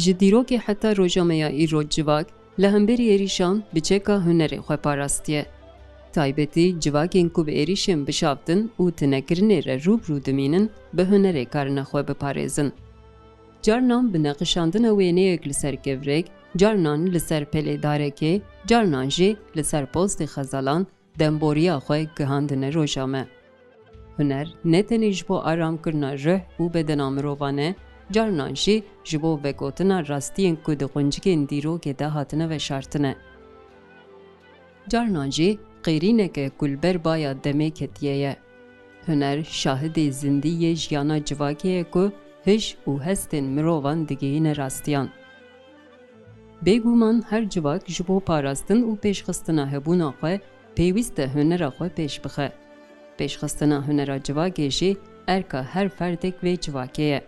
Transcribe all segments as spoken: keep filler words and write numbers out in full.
Ji dîrokê heta roja me ya îro civak li hemberî êrîşan bi çeka hunerê xwe parastiye. Taybetî civakên ku bi êrîşên bişaftin û tinekirinê re rû bi rû dimînin, bi hunerê karine xwe biparêzin. Carnan bi neqişandina wêneyek li ser kevirek, carnan li ser pelê darekê, carnan jî li ser postê xezalan demboriya xwe gihandine roja me. Huner ne tenê ji bo aramkirina ruh û bedena mirovan e, carnan jî ji bo vegotina rastiyên ku di quncikên dîrokê de hatine veşartine. Carnan jî qêrînek e ku li ber baya demê ketiye ye. Huner şahidê zindî yê jiyana civakê ye ku hişk û hestên mirovan digihîne rastiyan. Bêguman her civak ji bo parastin û pêşxistina hebûna xwe pêwîst e hunera xwe pêş bixe. Pêşxistina hunera civakê jî erka her ferdek vê civakê ye.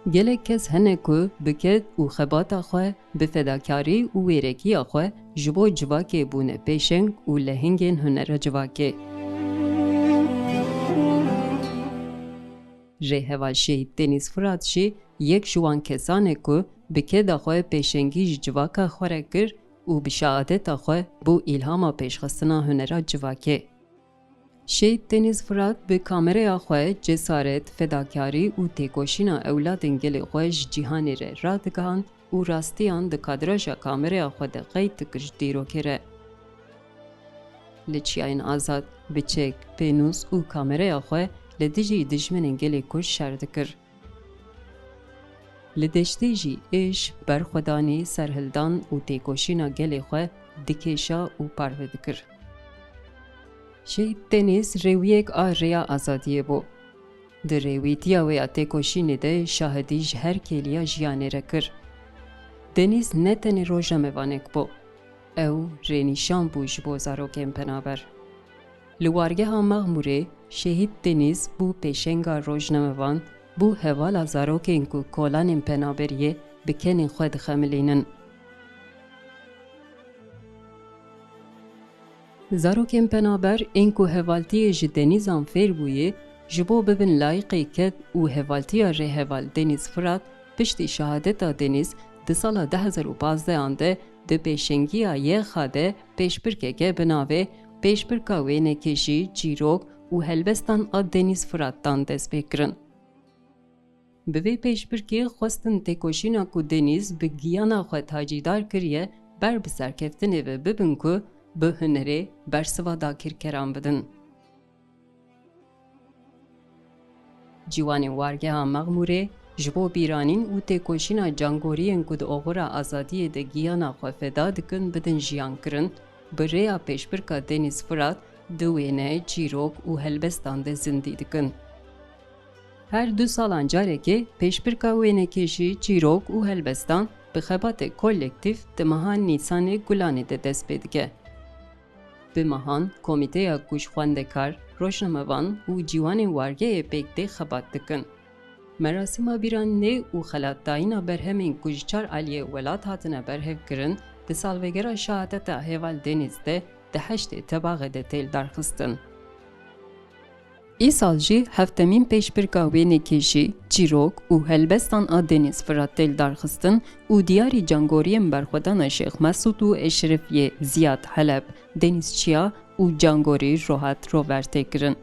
Gelek kes hene ku bi ked û xebata xwe, bi fedakarî û wêrekiya xwe ji bo civakê bûne pêşeng û lehengên hunera civakê. Rêheval Şehîd Deniz Fırat jî yek ji wan kesan e ku bi keda xwe pêşengî ji civaka xwe re kir û bi şehadeta xwe bû îlhama pêşxistina hunera civakê. Şehîd Deniz Fırat bi kameraya xwe cesaret, fedakarî û têkoşîna ewladên gelê xwe ji cîhanê re radigihand û rastiyan di kadraja kameraya xwe de qeyd dikir ji dîrokê re. Li çiyayên azad, bi çek, pênûs û kameraya xwe li dijî dijminên gelê Kurd şer dikir. Li deştê jî êş, berxwedanî, serhildan û têkoşîna gelê xwe dikêşa û parve dikir. Şehîd Deniz rêwiyek a rêya azadiyê bû. Di rêwîtiya wê ya têkoşînê de şahidî ji her kêliya jiyanê re kir. Deniz ne tenê rojnamevanek bû. Ew rênîşan bû ji bo zarokên penaber. Li wargeha Mexmûrê Şehîd Deniz bû pêşenga rojnamevan, bû hevala zarokên ku kolanên penaberiyê bi kenên xwe dixemilînin. Zarokên penaber ên ku hevaltiyê ji Denîzan fêr bûyî, ji bo bibin layîqê ked û hevaltiya rêheval Deniz Fırat, piştî şehadeta Deniz di sala du hezar û pazdehan de di pêşengiya Y X A de pêşbirkeke bi navê Pêşbirka Wênekêjî, Çîrok û Helbestan a Deniz Fırat'tan dest pê kirin. Bi vê pêşbirkê xwestin têkoşîna ku Deniz bi giyana xwe tacîdar kiriye, ber bi serkeftinê ve bibin ku bi hunerê bersiva dagirkeran bidin. Ciwanên wargeha Mexmûrê ji bo bîranîn û têkoşîna cangoriyên ku di oxira azadiyê de giyana xwe feda dikin, bidin jiyan kirin, bi rêya pêşbirka Deniz Fırat di wêne, çîrok û helbestan de zindî dikin. Her du salan carekê pêşbirka wênekêjî, çîrok û helbestan bi xebatê kolektîf di meha Nîsanê Gulanê de dest pê dike. Bi mehan komîteya ku ji xwendekar, rojnamevan û ciwanên wargeyê pêk tê xebat dikin. Merasîma bîranînê û xelatdayîna berhemên ku ji çar aliyê welat hatine berhevkirin, di salvegera şehadeta heval Deniz de di heştê Tebaxê de tê lidarxistin. Îsal jî heftemîn pêşbirka wênekêjî, çîrok û helbestan a Deniz Fırat tê lidarxistin û diyarî cangoriyên berxwedana Şêx Mesûd û Eşrefiyê Ziyad Heleb, Deniz Çiya û cangorî Rohat Rover tê kirin.